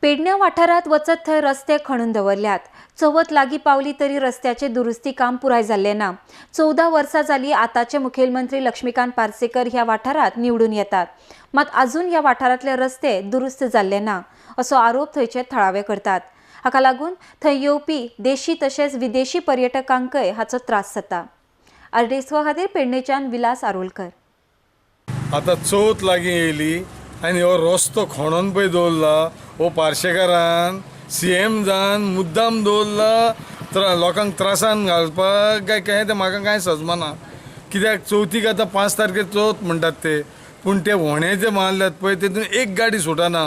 पेडण्या वाठारांत वचत थंय रस्ते खणून दवरल्यात. चवथ लागीं पावली तरी रस्त्याचे दुरुस्ती काम पुराय जाल्लें ना. 14 वर्सां जाली आतांचे मुखेलमंत्री लक्ष्मीकांत पार्सेकर ह्या वाठारांत निवडून येतात, मात अजून ह्या वाठारांतले रस्ते दुरुस्त जाल्ले ना असो आरोप थंयचे थळावे करतात. हाका लागून थंय येवपी देशी तशेंच विदेशी पर्यटकांकय हाचो त्रास जाता. आरडीएस खातीर पेडणेच्यान विलास आरोलकर. आतां चवथ लागीं येयली आनी हो रस्तो खणोन पळय दवरला हो पार्शेकारान सीएम जावन मुद्दाम दवरला लोकांक त्रासान घालपाक काय कें तें म्हाका कांय सजमना. कित्याक चवथीक आतां 5 तारखेर चवथ म्हणटात ते, पूण ते व्हणे जे मारल्यात पळय तेतून एक गाडी सुटना.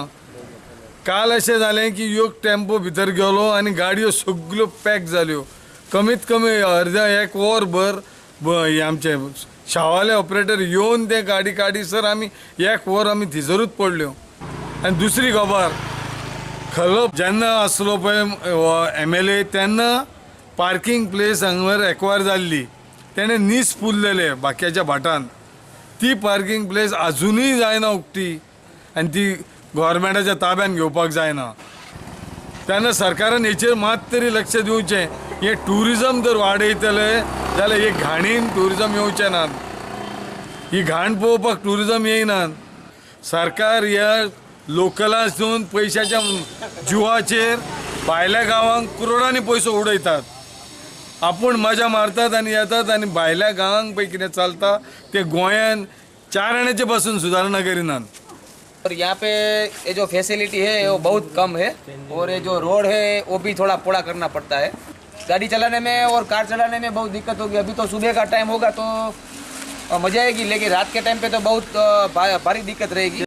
काल अशें जालें की एक टेम्पो भितर गेलो आनी गाडयो सगल्यो पॅक जाल्यो. कमीत कमी अर्द्या एक वर भर हे आमचे शावाले ऑपरेटर येवन ते गाडी काडी सर आमी एक वर आमी थिजरूच पडल्यो. आनी दुसरी खबर, खलप जेन्ना आसलो पळय MLA तेन्ना पार्किंग प्लेस हांगासर एक्वायर जाल्ली, तेणें नीस पुरलेले बाकीच्या भाटान. ती पार्किंग प्लेस आजुनूय जायना उक्ती आनी ती गोवोरमेंटाच्या ताब्यान घेवपाक जायना. तेन्ना सरकारान हेचेर मात तरी लक्ष दिवचें. हें ट्युरिजम जर वाडयतले जाल्यार हे घाणीन ट्युरिजम येवचें ना. ही घाण पळोवपाक ट्युरिजम येयना. सरकार ह्या लोकलासून पयशाच्या जिवाचेर भायल्या गांवांक करोडांनी पयसो उडयतात. आपूण मजा मारतात आनी येतात आनी भायल्या गांवांक पळय कितें चलता ते गोंयान 4 आण्याचे पासून सुदारणा करिनात. और यहाँ पे ये जो फैसिलिटी है वो बहुत कम है और ये जो रोड है वो भी थोड़ा पोड़ा करना पड़ता है. गाड़ी चलाने में और कार चलाने में बहुत दिक्कत होगी. अभी तो सुबह का टाइम होगा तो मजा आएगी, लेकिन रात के टाइम पे तो बहुत भारी दिक्कत रहेगी.